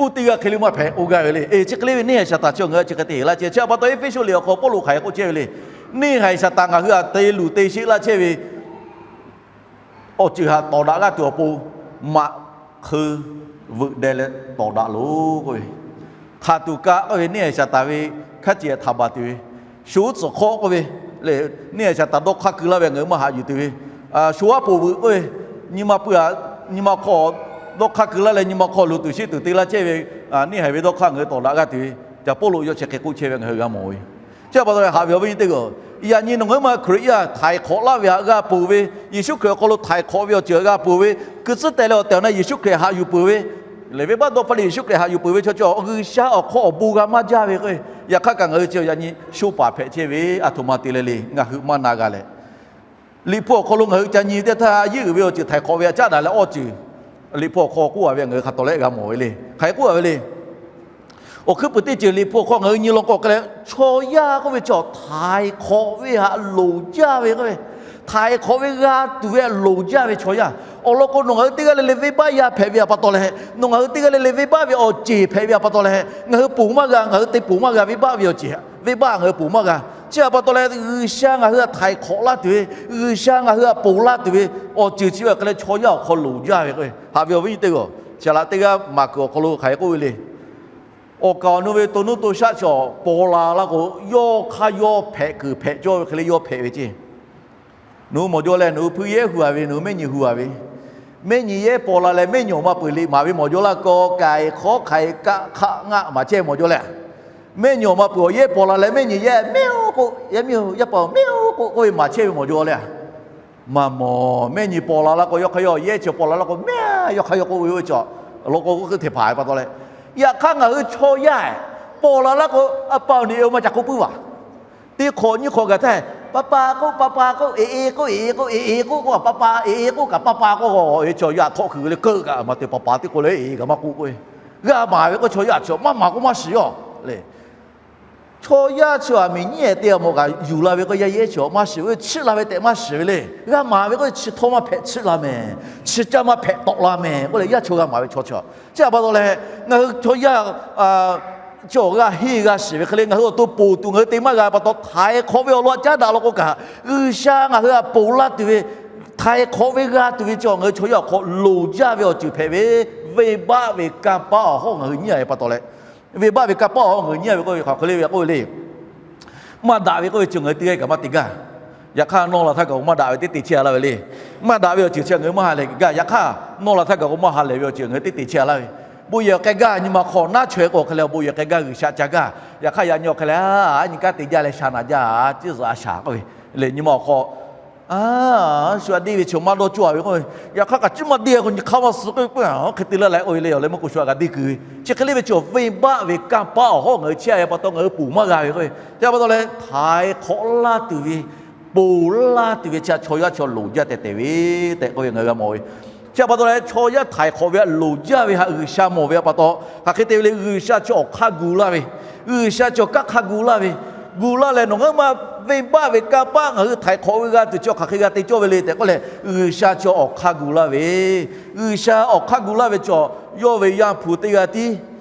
oˇ teˇ g'aˇ hk'e le maˇ hpehꞈ k'oˆ gaˇ ve le. Eˇ, chi hk'e le ve neˇ haiˬ Saˍtanˍ chi ngaˬ hui chi hk'e te laˇ chehˇ. Chi htaꞈ pa taw Eˇfeˇsuꞈ liꞈ awˬ hk'aw Pawˇluꞈ hk'aˬ hk'e k'oˆ chehˇ ve le. Neˇ haiˬ Saˍtanˍ ngaˬ hui htaꞈ te luˬ te sheˆ laˇ chehˇ ve awˬ ceuˬ htaꞈ tawˍ daꞈ g'aˇ tuˬ awˬ pon maꞈ hkeu veuꞈ deh leh tawˍ daꞈ loˬ k'oˆ ve, hk'aˬ tuˬ kaꞈ k'oˆ ve neˇ haiˬ Saˍtanˍ ve hkaˉ ceˬ htaꞈ baˬ tuˬ ve, shu uˉ tcuhˍ hk'awˆ k'oˆ ve le. Neˇ haiˬ Saˍtanˍ dawˇ hk'aˇ keu laˇ ve ngaˬ hui maˇ haꞈ yuˬ tuˬ ve, shu aˉ poꞈ veuꞈ k'oˆ ve, nyi ma pui a, nyi ma hk'aw dawˇ hk'aˇ keu laˇ leh nyi ma hk'aw luˬ tuˬ sheˆ tuˬ te laˇ chehˇ ve, neˇ haiˬ ve dawˇ hk'aˇ ngaˬ hui tawˍ daꞈ g'aˇ tuˬ ve, caˬ Pawˇluꞈ yawˇ chi hk'e k'oˆ chehˇ ve ngaˬ hui g'a mawˬ ve. Chi htaꞈ pa taw leh haꞈ ve awˬ viˉ nyi teˇ g'aˇ, yaꞈ nyi nawˬ ngaˬ hui maˇ Hkriꞈ yaˇ htaiˍ hk'awꞈ laˇ ve htaꞈ g'a ponˬ ve, Yeˍsuˆ Hkriꞈ awˬ hk'aw lo htaiˍ hk'awꞈ ve awˬ ceuˬ htaꞈ g'a ponˬ ve, kuiˬ tcuhˉ teh leh awˬ tehˬ awˬ na Yeˍsuˆ Hkriꞈ haꞈ yuˬ peuˬ ve, lehˬ venˇbaˆ dawˇ hpfuhˇ leh Yeˍsuˆ Hkriꞈ haꞈ yuˬ peuˬ ve chaw chi G'uiˬsha awˬ hk'aw awˬ bon g'a maˇ jaˇ ve k'o, yaꞈ hk'aˇ kaꞈ ngaˬ hui chi yaꞈ nyi sho paˍ hpehꞈ chehˇ ve, aˬ htoꞈ ma te leh le ngaˬ hui maˇ na g'a leh, Liꞈ hpu awˬ hk'aw lo ngaˬ hui ca nyi teˇ htaˇ, a yeˇ uiˍ ve awˬ ceuˬ htaiˍ hk'awꞈ ve htaꞈ caˉ daꞈ leh awˇ ceuˬ Liꞈ hpu awˬ hk'aw k'oˆ a ve ngaˬ hui hk'a tawˍ leh g'a mawˬ ve le. Hk'aˬ hk'e k'oˆ a ve le. Awˬ hkuiˉ puiˍ teˇ ceuˬ Liꞈ hpu awˬ hk'aw ngaˬ hui nyi law k'o hk'a leh, chaw yaˇ k'oˆ ve chi htaiˍ hk'awꞈ ve htaꞈ loˍ jaˇ ve k'oˆ ve, htaiˍ hk'awꞈ ve g'a tuˬ ve loˍ jaˇ ve chaw yaˇ. Awˬ lawn k'o nawˬ ngaˬ hui teˇ g'aˇ le le venˇbaˆ yaˇ hpehꞈ ve htaꞈ pa taw leh, nawˬ ngaˬ hui teˇ g'aˇ le le venˇbaˆ ve awˬ ceˬ hpehꞈ ve htaꞈ pa taw leh, ngaˬ hui ponˬ maˇ g'a, ngaˬ hui te ponˬ maˇ g'a, venˇbaˆ ve awˬ ceˬ, venˇbaˆ ngaˬ hui ponˬ maˇ g'a. Chi htaꞈ pa taw leh G'uiˬsha ngaˬ hui htaꞈ htaiˍ hk'awꞈ laˇ tuˬ ve, G'uiˬsha ngaˬ hui htaꞈ ponˬ laˇ tuˬ ve awˬ ceuˬ chi ve hk'a leh chaw yaˇ awˬ hk'aw loˍ jaˇ ve k'o, haꞈ ve awˬ viˉ nyi teˇ g'aˇ, Caˍ laꞈ teˇ g'aˇ maˍ kuiˬ awˬ hk'aw lo hk'aˬ hk'e k'oˆ ve le. Awˬ kaˍ awˬ nu ve to nuˇ to shaˆ chaw paw la laˇ k'o, yawˇ hk'aˇ yawˇ hpehꞈ kuiˬ hpehꞈ cawˇ ve hk'e le yawˇ hpehꞈ ve ceˇ. Nawˬ hui mawˬ jaw leh nawˬ hui hpuiˇ yehˉ hu a ve, nawˬ hui mehˆ nyi hu a ve, mehˆ nyi yehˉ paw la leh mehˆ nyi awˬ ma peuˬ liꞈ maˍ ve mawˬ jaw laˇ, kaw kaiˍ hk'awˉ hk'aiˍ kaˆ hk'aˆ ngaˆ maˍ chehˇ ve mawˬ jaw leh, mehˆ nyi awˬ ma peuˬ awˬ yehˉ paw la leh mehˆ nyi yehˉ mehˆ oˇ k'oˆ, yaˇ miˇ oˬ yaˇ paˍ mehˆ oˇ k'oˆ k'oˆ ve maˍ chehˇ ve mawˬ jaw leh, maˇ mawˬ. Mehˆ nyi paw la laˇ k'o, yawˇ hk'aˇ yawˇ yehˉ chi paw la laˇ k'o, mehˆ yawˇ hk'aˇ yawˇ k'oˆ ve oˇ ve cawˬ, law k'o k'oˆ hk'e te hpanˍ ve pa taw leh, yaꞈ hk'aˇ ngaˬ hui chaw yaˇ Paw la laˇ k'o, a pa awˬ niꞈ e maˇ ca k'oˆ puiˉ vaˬ. Teˇ hk'awꞈ nyiˇ hk'awꞈ gaˬ htaˇ, pa pa k'oˆ, pa pa k'oˆ, e e k'oˆ, e e k'oˆ, e e k'oˆ, pa pa, e e k'oˆ kaꞈ pa pa k'oˆ, chaw yaˇ htawˆ kuiˬ ve le keuˆ kaꞈ maˇ te, pa pa teˇ k'oˆ le, e e kaꞈ maˇ k'oˆ k'o, g'a maˍ ve k'o chaw yaˇ chi maˇ maˍ k'oˆ maˇ shiˍ yoˬ le. Chaw yaˇ chi aˬ miˍ nyiˉ ehˍ te a mawˬ kaꞈ yuˬ la ve k'o, yaˇ yehˉ chi maˇ shiˍ, chiˇ la ve tehꞈ maˇ shiˍ ve le. G'a maˍ ve k'o, chi htawˇ maˇ hpehꞈ chiˇ la mehˍ, chi caˇ maˇ hpehꞈ tawˆ la mehˍ k'oˆ leh, yaˇ chaw g'a maˍ ve chaw chi. Chi a pa taw leh, ngaˬ hui chaw yaˇ chi awˬ g'a henˇ g'a shiˍ ve hk'e le, ngaˬ hui awˬ to ponˬ tuˬ ngaˬ hui te maˇ g'a pa taw, htaiˍ hk'awꞈ ve awˬ lawn a caˉ daꞈ law k'o kaꞈ, G'uiˬsha ngaˬ hui htaꞈ ponˬ laˇ tuˬ ve, htaiˍ hk'awꞈ ve g'a tuˬ ve chi ngaˬ hui chaw yaˇ awˬ hk'aw loˍ jaˇ ve awˬ ceuˬ hpehꞈ ve, venˇbaˆ ve kanˇ paˆ awˬ hawˉ ngaˬ hui nyiˉ a ve pa taw leh, venˇbaˆ ve kanˇ paˆ awˬ hawˉ ngaˬ hui nyiˉ a ve k'oˆ ve hk'aˬ hk'e le ve k'oˆ ve le. Maˇ daꞈ ve k'oˆ ve chi ngaˬ hui teˇ g'aˇ kaꞈ maˇ te gaˇ. Yaꞈ hk'aˇ nawˇ la htaˇ kaꞈ k'o maˇ daꞈ ve teˇ te chehˇ a laˇ ve le. Maˇ daꞈ ve awˬ ceuˬ chi ngaˬ hui maˇ ha lehˬ gaˇ. Yaꞈ hk'aˇ nawˇ la htaˇ kaꞈ k'o maˇ ha lehˬ ve awˬ ceuˬ ngaˬ hui teˇ te chehˇ a laˇ ve. Bon yehˬ k'ai gaˇ nyi ma hk'aw naˉ chaweh k'o hk'e le, bon yehˬ k'ai gaˇ G'uiˬsha ca gaˇ. Yaꞈ hk'aˇ yaꞈ nyi awˬ hk'e le, a nyi kanˉ te jaˇ leh sha naˍ jaˇ, ciˉ zuhꞈ a shaˍ k'oˆ ve le. Nyi ma awˬ hk'aw shu a deˇ ve chi maˇ dawˇ cawˇ a ve k'o, yaꞈ hk'aˇ kaꞈ ciˉ maˇ deˇ a k'o, nyi hk'aˇ maˇ suh k'oˆ ve, hk'e te laˇ leh k'oˆ ve le. Awˬ leh mvuhˇ k'o shu a kaꞈ deˇ kuiˬ ve chi hk'e le ve chi venˇbaˆ ve kanˇ paˆ awˬ hawˉ ngaˬ hui chehˇ a ve pa taw ngaˬ hui ponˬ maˇ g'a ve k'o, chi a pa taw leh htaiˍ hk'awꞈ laˇ tuˬ ve, ponˬ laˇ tuˬ ve chi a chaw yaˇ chaw loˍ jaˇ tehꞈ tehꞈ ve tehꞈ k'oˆ ve ngaˬ hui g'a mawˬ ve. Chi a pa taw leh chaw yaˇ htaiˍ hk'awꞈ ve htaꞈ loˍ jaˇ ve htaꞈ G'uiˬsha mawˬ ve a pa taw, hk'aˬ hk'e te ve le, G'uiˬsha chi awˬ hk'aˇ gu laˇ ve, G'uiˬsha chi awˬ kanˉ hk'aˇ gu laˇ ve, gu laˇ leh nawˬ ngaˬ hui maˇ venˇbaˆ ve kanˇ paˆ ngaˬ hui htaiˍ hk'awꞈ ve g'a tuˬ chi hk'aˬ hk'e g'a te cawˇ ve le tehꞈ k'oˆ leh, G'uiˬsha chi awˬ hk'aˇ gu laˇ ve, G'uiˬsha awˬ hk'aˇ gu laˇ ve chaw, yawˇ ve Yaˇ hpu teˇ g'aˇ tiˉ,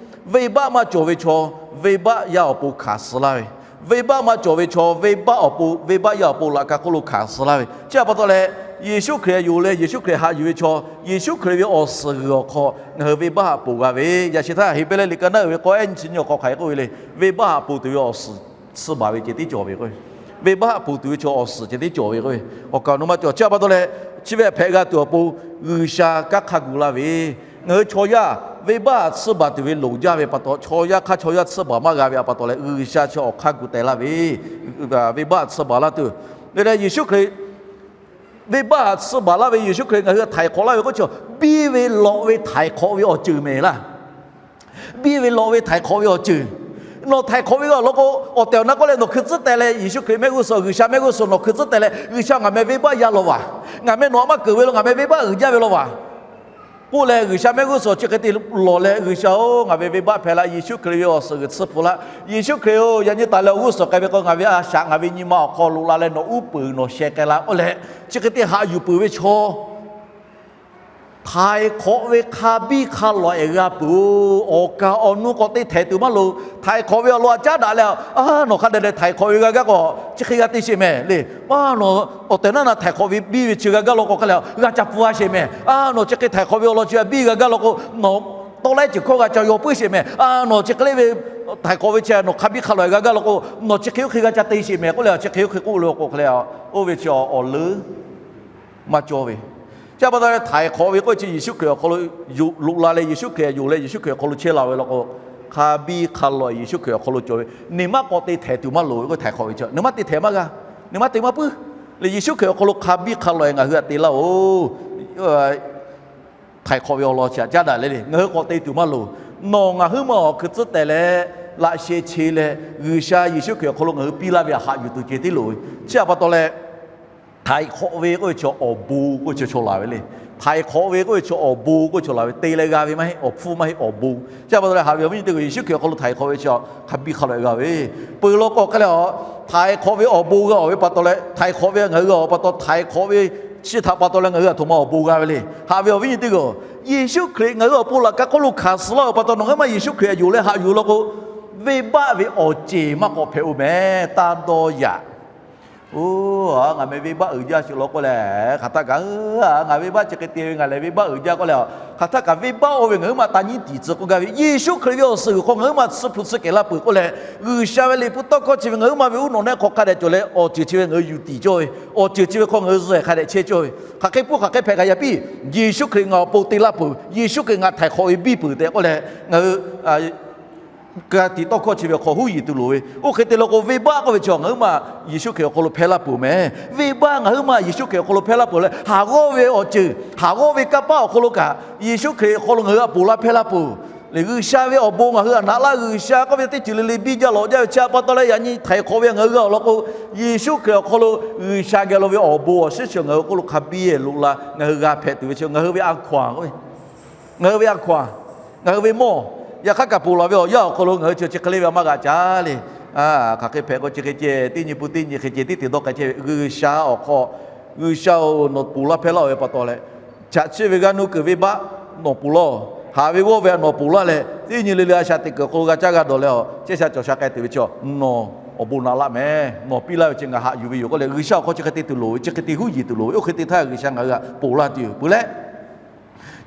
venˇbaˆ maˇ cawˬ ve chaw, venˇbaˆ yaˇ awˬ pon hkanˍ suh laˇ ve, venˇbaˆ maˇ cawˬ ve chaw, venˇbaˆ awˬ pon, venˇbaˆ yaˇ awˬ pon laꞈ ka hk'oˆ lo hkanˍ suh laˇ ve. Chi a pa taw leh, Yeˍsuˆ Hkriꞈ yonˍ leh Yeˍsuˆ Hkriꞈ haꞈ yuˬ ve chaw, Yeˍsuˆ Hkriꞈ ve awˬ suhˍ g'uiˬ awˬ hk'aw ngaˬ hui venˇbaˆ htaꞈ ponˬ g'a ve. Yaꞈ sheh htaˇ Heˍbrehˇ liꞈ ka naˉ uiˍ ve k'awˇ ehˉ nyiˇ chi nyiˇ awˬ hk'aw hk'aˬ hk'e k'oˆ ve le, venˇbaˆ htaꞈ ponˬ tuˬ ve awˬ suhˍ tsuhˇ baˬ ve ceh tiˉ cawˬ ve k'o, venˇbaˆ htaꞈ ponˬ tuˬ ve chaw awˬ suhˍ ceh tiˉ cawˬ ve k'o, awˬ kaˍ awˬ nu maˇ cawˬ. Chi a pa taw leh, chi ve hpehꞈ g'a tuˬ awˬ pon G'uiˬsha kanˉ hk'aˇ gu laˇ ve, ngaˬ hui chaw yaˇ venˇbaˆ htaꞈ tsuhˇ baˬ tuˬ ve loˍ jaˇ ve pa taw, chaw yaˇ hk'aˇ chaw yaˇ tsuhˇ baˬ maˇ g'a ve a pa taw leh, G'uiˬsha chi awˬ hk'aˇ gu teh laˇ ve, venˇbaˆ htaꞈ tsuhˇ baˬ laˇ tuˬ. Leh Yeˍsuˆ Hkriꞈ venˇbaˆ htaꞈ tsuhˇ baˬ laˇ ve Yeˍsuˆ Hkriꞈ ngaˬ hui htaꞈ htaiˍ hk'awꞈ laˇ ve k'oˆ chi, biˇ ve lawꞈ ve htaiˍ hk'awꞈ ve awˬ ceuˬ mehˍ laˇ. Biˇ ve lawꞈ ve htaiˍ hk'awꞈ ve awˬ ceuˬ. Nawˬ htaiˍ hk'awꞈ ve g'a law k'o, awˬ tehˬ awˬ na k'oˆ leh nawˬ hkui tcuhˉ teh leh, Yeˍsuˆ Hkriꞈ mehˆ g'uˇ suhˍ, G'uiˬsha mehˆ g'uˇ suhˍ nawˬ hkui tcuhˉ teh leh, G'uiˬsha ngaˬ meh venˇbaˆ yaˇ law vaˬ, ngaˬ meh nawˬ htaꞈ maˇ keunˍ ve law, ngaˬ meh venˇbaˆ uiˍ jaˇ ve law vaˬ k'oˆ leh, G'uiˬsha mehˆ g'uˇ suhˍ chi hk'e te lawˬ leh, G'uiˬsha-oˬ, ngaˬ ve venˇbaˆ hpehꞈ la, Yeˍsuˆ Hkriꞈ ve awˬ suhˍ g'uiˬ tsuhˇ hpu laˇ. Yeˍsuˆ Hkriꞈ-oˬ, yaꞈ nyi taˍ leh awˬ g'uˇ suhˍ k'ai ve k'o, ngaˬ ve a shaꞈ ngaˬ ve nyi ma awˬ hk'aw loꞈ la leh nawˬ uˉ peunˍ nawˬ sheh k'ai la k'oˆ leh, chi hk'e te haꞈ yuˬ peuˬ ve chaw htaiˍ hk'awꞈ ve hk'a biˇ hk'a lawꞈ-ehˍ g'a peuˬ-oˬ. Awˬ kaˍ awˬ nu k'awꞈ te htehˍ tuˬ maˇ loˍ. Htaiˍ hk'awꞈ ve awˬ lawn htaꞈ caˉ daꞈ leh, a, nawˬ hk'a dehꞈ dehꞈ htaiˍ hk'awꞈ ve g'a gaˇ k'o, chi hk'e g'a te sheˍ mehˍ le. A, nawˬ awˬ tehˬ naˉ na htaiˍ hk'awꞈ ve biˇ ve chi g'a gaˇ law k'o hk'a leh, g'a ca pfuhˇ a sheˍ mehˍ. A, nawˬ chi hk'e htaiˍ hk'awꞈ ve awˬ lawn chi biˇ g'a gaˇ law k'o, nawˬ tawˇ laiˉ ceuˬ hkawˇ g'a ca yaw puiˉ sheˍ mehˍ. A, nawˬ chi hk'e le ve htaiˍ hk'awꞈ ve chi nawˬ hk'a biˇ hk'a lawꞈ-ehˍ g'a gaˇ law k'o, nawˬ chi hk'e oˇ hk'e g'a ca te sheˍ mehˍ k'oˆ leh, chi hk'e oˇ hk'e k'oˆ lo k'o hk'a leh, oˇ ve chi awˬ leuˉ maˇ cawˇ ve. Chi a pa taw leh htaiˍ hk'awꞈ ve k'oˆ chi Yeˍsuˆ Hkriꞈ awˬ hk'aw lo loꞈ la leh, Yeˍsuˆ Hkriꞈ yonˍ leh Yeˍsuˆ Hkriꞈ awˬ hk'aw lo chehˇ la ve law k'o, hk'a biˇ hk'a lawꞈ-ehˍ Yeˍsuˆ Hkriꞈ awˬ hk'aw lo cawˬ ve. Nawˬ maˇ k'awꞈ te htehˍ tuˬ maˇ loˍ ve k'o, htaiˍ hk'awꞈ ve chi nawˬ maˇ te htehˍ maˇ g'a, nawˬ maˇ te maˇ puiˉ. Leh Yeˍsuˆ Hkriꞈ awˬ hk'aw lo hk'a biˇ hk'a lawꞈ-ehˍ ngaˬ hui htaꞈ te laˇ-oˬ. Htaiˍ hk'awꞈ ve awˬ lawn chi htaꞈ caˉ daꞈ leh le, ngaˬ hui k'awꞈ te tuˬ maˇ loˍ. Nawˬ ngaˬ huiˉ ma awˬ hkui tcuhˉ teh leh, laꞈ sheh che leh, G'uiˬsha Yeˍsuˆ Hkriꞈ awˬ hk'aw lo ngaˬ hui piˇ laˇ ve htaꞈ haꞈ yuˬ tuˬ ceh tiˉ loˍ ve. Chi a pa taw leh, htaiˍ hk'awꞈ ve k'oˆ ve chi awˬ bon k'oˆ ve chi chaw laˬ ve le. Htaiˍ hk'awꞈ ve k'oˆ ve chi awˬ bon k'oˆ ve chaw laˬ ve, te leh g'a ve maˇ heˆ, awˬ hpfuhˇ maˇ heˆ, awˬ bon. Chi a pa taw leh haꞈ ve awˬ viˉ nyi teˇ g'aˇ, Yeˍsuˆ Hkriꞈ awˬ hk'aw lo htaiˍ hk'awꞈ ve chi hk'a biˇ hk'a lawꞈ-ehˍ g'a ve, peuˬ law k'o hk'a leh, htaiˍ hk'awꞈ ve awˬ bon g'a-oˬ ve pa taw leh, htaiˍ hk'awꞈ ve ngaˬ hui g'a-oˬ pa taw, htaiˍ hk'awꞈ ve chi htaꞈ pa taw leh ngaˬ hui aˬ htoꞈ ma awˬ bon g'a ve le. Haꞈ ve awˬ viˉ nyi teˇ g'aˇ, Yeˍsuˆ Hkriꞈ ngaˬ hui awˬ pon laꞈ ka hk'oˆ lo hkanˍ suh laˇ-oˬ pa taw, nawˬ ngaˬ hui maˇ Yeˍsuˆ Hkriꞈ htaꞈ yonˍ leh haꞈ yuˬ law k'o, venˇbaˆ ve awˬ ceˬ maˇ k'awꞈ hpehꞈ-oˬ mehˍ. Taˇ dawˇ yaꞈ. Oˇ, ngaˬ meh venˇbaˆ uiˍ jaˇ sheˍ law k'oˆ leh, hk'aˬ htaˇ kaꞈ, ngaˬ venˇbaˆ chi hk'e te ve, ngaˬ lehˬ venˇbaˆ uiˍ jaˇ k'oˆ leh, hk'aˬ htaˇ kaꞈ venˇbaˆ oˇ ve ngaˬ huiˉ ma taˇ nyiˉ tiˍ tcuh k'oˆ gaˇ ve. Yeˍsuˆ Hkriꞈ ve awˬ suhˍ g'uiˬ hk'aw ngaˬ huiˉ ma tsuhˇ hpu tsuhˇ kehˬ laˇ peuˬ k'oˆ leh, G'uiˬsha ve liꞈ hpu tawˇ hkawˇ chi ve ngaˬ huiˉ ma ve uˉ nawˬ nehˆ hk'aw hk'a dehꞈ cawˬ leh, awˬ ceuˬ chi ve ngaˬ hui yuˬ tiˍ cawˇ ve, awˬ ceuˬ chi ve hk'aw ngaˬ hui zuhˬ-ehˍ hk'a dehꞈ chehˇ cawˇ ve, hk'aˬ hk'e pun hk'aˬ hk'e hpehꞈ kaꞈ yaꞈ piˇ, Yeˍsuˆ Hkriꞈ ngaˬ awˬ pon te laˇ peuˬ, Yeˍsuˆ Hkriꞈ ngaˬ htaiˍ hk'awꞈ ve biˇ peuˬ tehꞈ k'oˆ leh, ngaˬ hui ka tiꞈ tawˇ hkawˇ chi ve awˬ hk'aw huˉ yiˍ tuˬ loˍ ve. Oˇ hk'e te law k'o, venˇbaˆ k'oˆ ve chi ngaˬ huiˉ ma Yeˍsuˆ Hkriꞈ awˬ hk'aw lo hpehˇ laˇ peuˬ mehˍ. Venˇbaˆ ngaˬ huiˉ ma Yeˍsuˆ Hkriꞈ awˬ hk'aw lo hpehˇ laˇ peuˬ leh, haˍ g'awˇ ve awˬ ceuˬ, haˍ g'awˇ ve kanˇ paˆ awˬ hk'aw lo kaꞈ, Yeˍsuˆ Hkriꞈ awˬ hk'aw lo ngaˬ hui htaꞈ ponˬ laˇ hpehˇ laˇ peuˬ. G'uiˬsha ve awˬ bon ngaˬ hui htaꞈ naꞈ laˇ. G'uiˬsha k'oˆ ve teˇ ceuˬ le le biˇ jaˇ lawꞈ jaˇ ve chi pa taw leh, yaꞈ nyi htaiˍ hk'awꞈ ve ngaˬ hui g'a awˬ lawn k'o, Yeˍsuˆ Hkriꞈ awˬ hk'aw lo G'uiˬsha geh lo ve awˬ bon awˬ shiˉ chi ngaˬ hui awˬ hk'oˆ lo hk'a biˇ loꞈ la, ngaˬ hui g'a hpehꞈ tuˬ ve chi ngaˬ hui ve a hkaw-anˬ k'o, ngaˬ hui ve a hkaw-anˬ, ngaˬ hui ve mawˇ. Yaꞈ hk'aˇ kaꞈ ponˬ laˬ ve awˬ yanˇ awˬ hk'aw lo ngaˬ hui chi chi hk'e le ve a maˇ g'a caˇ le. Hk'aˬ hk'e hpehꞈ k'o chi hk'e ceh, teˇ nyi pun teˇ nyi hk'e ceh tiˉ te dawˇ k'ai chehˇ ve G'uiˬsha awˬ hk'aw, G'uiˬsha-oˬ, nawˬ ponˬ laˇ hpehˇ laˇ-oˬ ve pa taw leh, chaꞈ chiˆ ve g'aˇ nuˇ kuiˬ venˇbaˆ nawˬ ponˬ laˇ-oˬ. Haꞈ ve g'awˇ ve htaꞈ nawˬ ponˬ laˇ leh, teˇ nyi le le a shaꞈ teꞈ kuiˬ awˬ hk'aw lo g'a caˇ g'a dawˬ leh, awˬ chehˇ sha cawˬ sha k'ai tuˬ ve chi nawˬ awˬ bon naꞈ laˇ mehˍ. Nawˬ piˇ laˇ ve chi ngaˬ haꞈ yuˬ ve yoˬ k'oˆ leh, G'uiˬsha awˬ hk'aw chi hk'e te tuˬ loˍ ve, chi hk'e te huˉ yiˍ tuˬ loˍ ve, oˇ hk'e te htaˇ G'uiˬsha ngaˬ hui htaꞈ ponˬ laˇ tuˬ yoˬ. Peuˬ leh,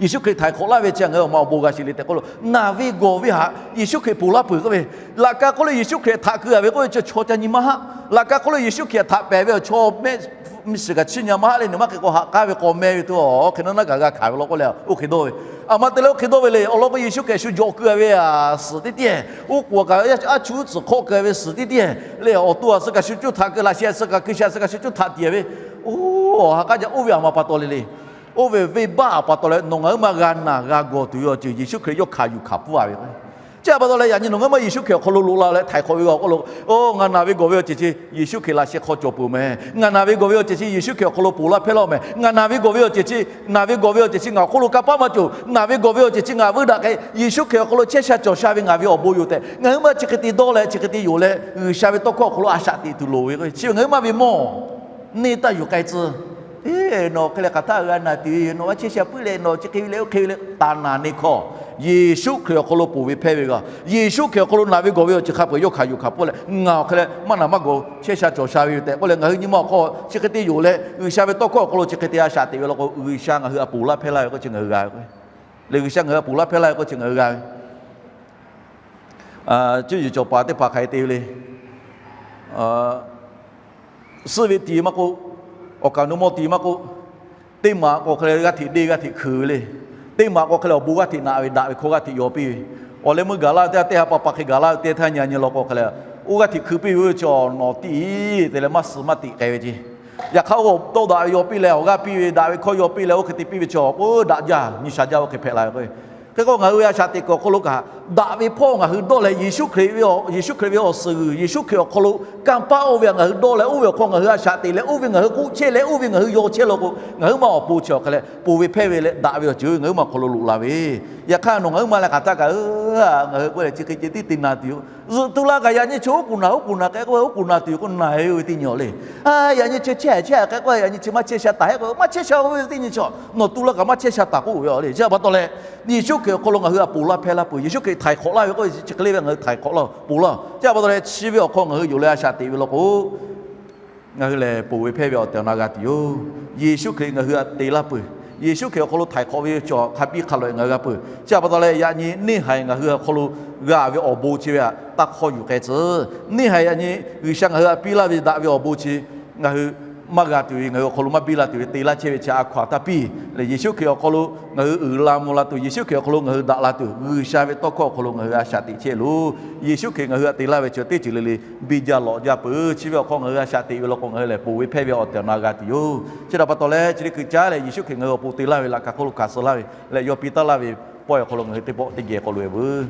Yeˍsuˆ Hkriꞈ htaiˍ hk'awꞈ laˇ ve chi ngaˬ hui awˬ ma awˬ bon g'a shiˍ le tehꞈ k'oˆ lo, naˬ ve gawˬ ve htaꞈ Yeˍsuˆ Hkriꞈ ponˬ laˇ peuˬ k'oˆ ve, laꞈ ka hk'oˆ lo Yeˍsuˆ Hkriꞈ htaꞈ keu-a ve k'oˆ ve chi chaw ca nyi maˇ haˆ. Laꞈ ka hk'oˆ lo Yeˍsuˆ Hkriꞈ htaꞈ pehˬ ve awˬ chaw mehˆ miˬ shiˍ kaꞈ chiˇ nyi maˇ haˆ le. Nawˬ maˇ hk'e k'o haꞈ k'aˉ ve k'aw meh ve tuˬ awˬ hk'e naˉ naˉ kaꞈ g'a hkanˍ ve law k'oˆ leh, oˇ hk'e dawˇ ve. Aˬ ma te leh oˇ hk'e dawˇ ve le. Awˬ lawn k'o, Yeˍsuˆ Hkriꞈ shu jawꞈ keu-a ve suhˍ teˇ tiˉ, oˇ k'oˍ kaꞈ a cuˉ tcuhˍ hk'awˆ keu-a ve suhˍ teˇ tiˉ le. Awˬ to a suh kaꞈ shu cuˇ htaꞈ keu, laꞈ sheh a suh kaꞈ keu sheh a suh kaꞈ shu cuˇ htaꞈ tiˍ ve, oˇ haꞈ k'aˉ jaˇ oˇ ve aˬ ma pa taw le le. Oˇ ve venˇbaˆ aˬ pa taw leh nawˬ ngaˬ huiˉ ma g'a naˬ g'a gawˬ tuˬ ve awˬ ceuˬ Yeˍsuˆ Hkriꞈ yawˇ hkanˍ yuˬ hkanˍ pfuhˇ-a ve k'o, chi pa taw leh yaꞈ nyi nawˬ ngaˬ huiˉ ma Yeˍsuˆ Hkriꞈ awˬ hk'aw lo loꞈ la leh htaiˍ hk'awꞈ ve awˬ hk'aw lo, oˇ ngaˬ naˬ ve gawˬ ve awˬ ceuˬ chi Yeˍsuˆ Hkriꞈ laꞈ sheh hk'aw cawˬ peuˬ mehˍ. Ngaˬ naˬ ve gawˬ ve awˬ ceuˬ chi Yeˍsuˆ Hkriꞈ awˬ hk'aw lo ponˬ laˇ hpehˇ laˇ mehˍ. Ngaˬ naˬ ve gawˬ ve awˬ ceuˬ chi, naˬ ve gawˬ ve awˬ ceuˬ chi ngaˬ awˬ hk'oˆ lo kanˇ paˆ maˇ cawˬ. Naˬ ve gawˬ ve awˬ ceuˬ chi ngaˬ veuˇ daꞈ k'ai. Yeˍsuˆ Hkriꞈ awˬ hk'aw lo chehˇ sha cawˬ sha ve ngaˬ ve awˬ bon yoˬ tehꞈ ngaˬ huiˉ ma chi hk'e te dawˇ leh, chi hk'e te yonˍ leh, G'uiˬsha ve tawˇ hkawˇ awˬ hk'aw lo a shaꞈ teꞈ tuˬ loˍ ve k'o, chi ve ngaˬ huiˉ ma ve mawˇ neˇ taˇ yuˬ k'ai tcuh. Eˬ, nawˬ hk'e leh hk'aˬ htaˇ g'a naˬ tuˬ ve yoˬ. Nawˬ maˇ chehˇ sha puiˉ leh nawˬ chi hk'e ve leh oˇ hk'e ve leh taˍ naˍ neˇ hkawˇ, Yeˍsuˆ Hkriꞈ awˬ hk'aw lo ponˬ ve hpehˇ ve g'a. Yeˍsuˆ Hkriꞈ awˬ hk'aw lo naˬ ve gawˬ ve awˬ ceuˬ hk'a peu-eˬ yawˇ hkanˍ yuˬ hkanˍ pfuhˇ leh ngaˬ awˬ hk'e leh maˇ naˬ maˇ gawˬ chehˇ sha cawˬ sha ve yoˬ tehꞈ k'oˆ leh, ngaˬ hui nyi ma awˬ hk'aw chi hk'e te yonˍ leh G'uiˬsha ve tawˇ hkawˇ awˬ hk'aw lo chi hk'e te a shaꞈ teꞈ ve law k'o, G'uiˬsha ngaˬ hui htaꞈ ponˬ laˇ hpehˇ laˇ ve k'o chi ngaˬ hui g'a ve k'o, leh G'uiˬsha ngaˬ hui htaꞈ ponˬ laˇ hpehˇ laˇ ve k'o chi ngaˬ hui g'a ve. Cuˇ yiˍ cawˬ paˍ teˇ hpaˍ hk'aˬ hk'e te ve le. Suhˆ ve tiˍ maˇ k'oˆ, awˬ kaˍ nu mawˇ tiˍ maˇ k'oˆ, teˇ maꞈ k'o hk'e leh g'aˇ hteꞈ deˇ g'aˇ hteꞈ hkui ve le. Teˇ maꞈ k'o hk'e leh awˬ bon g'aˇ hteꞈ naꞈ ve daꞈ ve hkawˇ g'aˇ hteꞈ yaw piˇ ve. Awˬ leh meuˇ gaˬ laˇ ve teˇ ha teˇ ha pa pa hk'e gaˬ laˇ ve teˇ htaˇ nyi a nyi law k'o hk'e leh, oˇ g'aˇ hteꞈ hkui piˇ ve chi nawˬ tiˇ te leh maˇ suh maˇ teꞈ k'ai ve ce. Yaꞈ hk'aˇ oˇ tawˇ daꞈ ve yaw piˇ leh awˬ g'aˇ piˇ ve daꞈ ve hkawˇ yaw piˇ leh oˇ hk'e te piˇ ve chi awˬ k'o daꞈ jaˇ nyi sha jaˇ oˇ hk'e hpehꞈ la ve k'o, hk'e k'o ngaˬ hui ve a shaꞈ teꞈ kuiˬ awˬ hk'aw lo kaꞈ daꞈ ve hpawˇ ngaˬ hui dawˇ leh Yeˍsuˆ Hkriꞈ ve, Yeˍsuˆ Hkriꞈ ve awˬ suhˍ g'uiˬ, Yeˍsuˆ Hkriꞈ awˬ hk'aw lo kanˇ paˆ oˇ ve htaꞈ ngaˬ hui dawˇ leh oˇ ve awˬ hk'aw ngaˬ hui a shaꞈ teꞈ leh oˇ ve ngaˬ hui k'oˆ chehˇ leh oˇ ve ngaˬ hui yaw chehˇ law k'o, ngaˬ huiˉ ma awˬ pon chi awˬ hk'e leh ponˬ ve hpehˇ ve leh daꞈ ve awˬ ceuˬ ngaˬ huiˉ ma awˬ hk'aw lo loꞈ la ve. Yaꞈ hk'aˇ nawˬ ngaˬ huiˉ ma leh hk'aˬ htaˇ kaꞈ ngaˬ hui k'oˆ leh chi hk'e ceh tiˉ te naˬ tuˬ yoˬ. Zuhꞈ tu laˇ kaꞈ yaꞈ nyi chi oˉ k'oˍ naˬ oˉ k'oˍ naˬ k'ai k'o oˉ k'oˍ naˬ tuˬ yoˬ k'o naˬ-e ve teˇ nyi awˬ le. Yaꞈ nyi chi chehˇ chehˇ k'ai k'o yaꞈ nyi chi maˇ chehˇ sha taˍ hehˉ k'o maˇ chehˇ sha ve teˇ nyi chi nawˬ tu laˇ kaꞈ maˇ chehˇ sha taˍ k'oˆ ve awˬ le. Chi pa taw leh Yeˍsuˆ Hkriꞈ awˬ hk'aw lo ngaˬ hui htaꞈ ponˬ laˇ hpehˇ laˇ peuˬ. Yeˍsuˆ Hkriꞈ htaiˍ hk'awꞈ laˇ ve k'o chi hk'e le ve ngaˬ hui htaiˍ hk'awꞈ laˇ ponˬ laˇ. Chi pa taw leh chi ve awˬ hk'aw ngaˬ hui yonˍ leh a shaꞈ teꞈ ve law k'o, ngaˬ hui lehˬ ponˬ ve hpehˇ ve awˬ tehˬ awˬ na g'a tuˬ yoˬ. Yeˍsuˆ Hkriꞈ ngaˬ hui htaꞈ te laˇ peuˬ. Yeˍsuˆ Hkriꞈ awˬ hk'aw lo htaiˍ hk'awꞈ ve chaw hk'a biˇ hk'a lawꞈ-e ngaˬ hui g'a peuˬ. Chi pa taw leh yaꞈ nyi neˇ haiˬ ngaˬ hui awˬ hk'aw lo g'a ve awˬ bon chi ve htaꞈ taˇ hk'awˇ yuˬ k'ai tcuh. Neˇ haiˬ yaꞈ nyi G'uiˬsha ngaˬ hui htaꞈ piˇ laˇ ve daꞈ ve awˬ bon chi ngaˬ hui maˇ g'a tuˬ ve, ngaˬ hui awˬ hk'aw lo maˇ biˇ la tuˬ ve te laˇ chehˇ ve chi a hkaw-anˬ htaˇ piˇ leh Yeˍsuˆ Hkriꞈ awˬ hk'aw lo ngaˬ hui uiˍ la mvuh la tuˬ, Yeˍsuˆ Hkriꞈ awˬ hk'aw lo ngaˬ hui daꞈ la tuˬ, G'uiˬsha ve tawˇ hkawˇ awˬ hk'aw lo ngaˬ hui a shaꞈ teꞈ chehˇ loˬ. Yeˍsuˆ Hkriꞈ ngaˬ hui htaꞈ te laˇ ve chi teˇ ceuˬ le le biˇ jaˇ lawꞈ jaˇ peuˬ. Chi ve awˬ hk'aw ngaˬ hui a shaꞈ teꞈ ve law k'o ngaˬ hui lehˬ ponˬ ve hpehˇ ve awˬ tehˬ awˬ na g'a tuˬ yoˬ. Chi htaꞈ pa taw leh chi teˇ hkui caˉ leh Yeˍsuˆ Hkriꞈ ngaˬ hui awˬ pon te laˇ ve laꞈ ka hk'oˆ lo hkanˍ suh laˇ ve leh yaw piˇ taˉ laˇ ve pawehˇ awˬ hk'aw lo ngaˬ hui teˇ pawˆ teˇ geh k'awꞈ loꞈ-e veuˬ.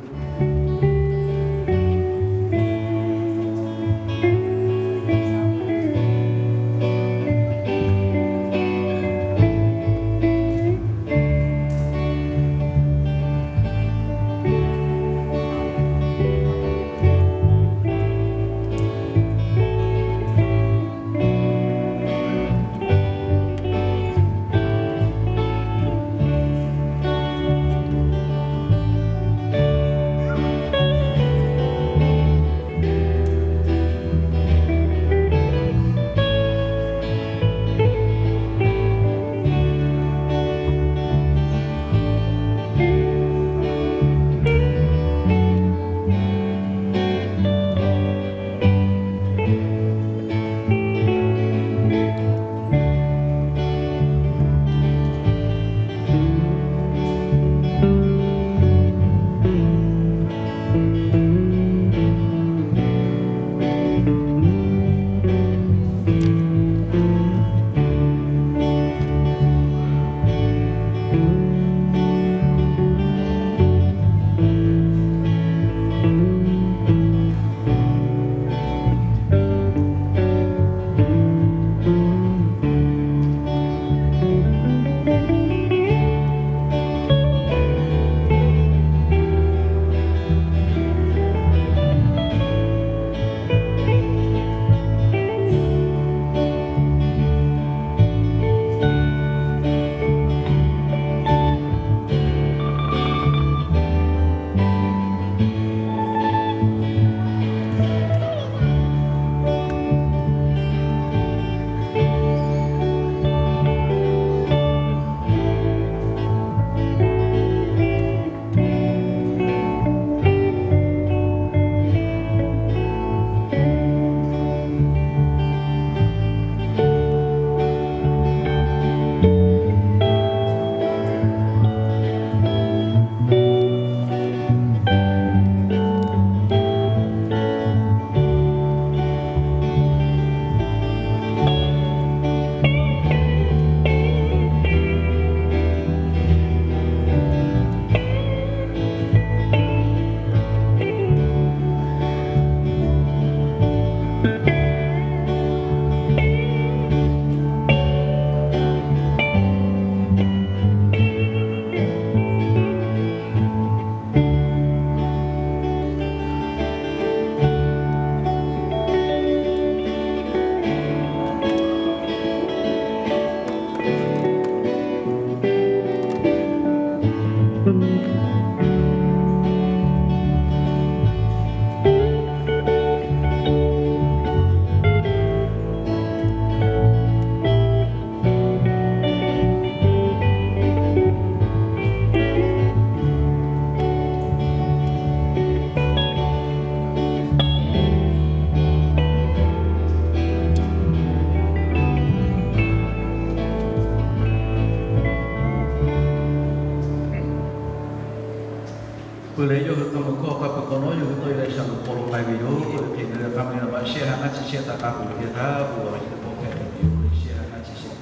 shehˆ ha ngaˇ chi shehˆ htaꞈ k'a peuˬ ve teˇ htaˇ, bon, awˬ laꞈ g'awˇ hpehꞈ ve yoˬ. Shehˆ ha ngaˇ chi shehˆ.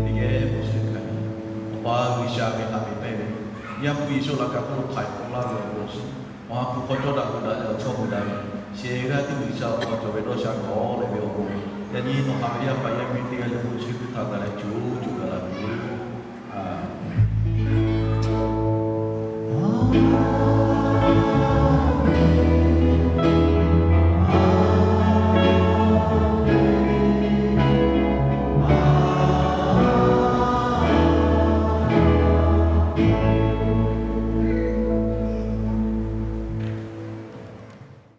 Teˇ geh bon shiˍ hkanˍ ve, Awˬ pa G'uiˬsha ve haꞈ ve pehnˇ ve, Yaˇ hpu Yeˍsuˆ laꞈ ka hk'oˆ lo hk'aˬ hk'e k'awꞈ laˇ ve awˬ bon shiˍ, awˬ ha hpu hk'aw cawˇ daꞈ k'o daꞈ leh awˬ chawˇ hui daꞈ ve, shehˍ g'aˇ tiˉ G'uiˬsha awˬ hk'aw cawˬ ve dawˇ sha gaˬ leh ve awˬ bon, yaꞈ nyi nawˬ haꞈ ve yaˇ paˍ yaˇ miˇ teˇ g'aˇ leh bon shiˍ hkui htaꞈ taˍ leh co co gaˬ la ve yoˬ. Aˬ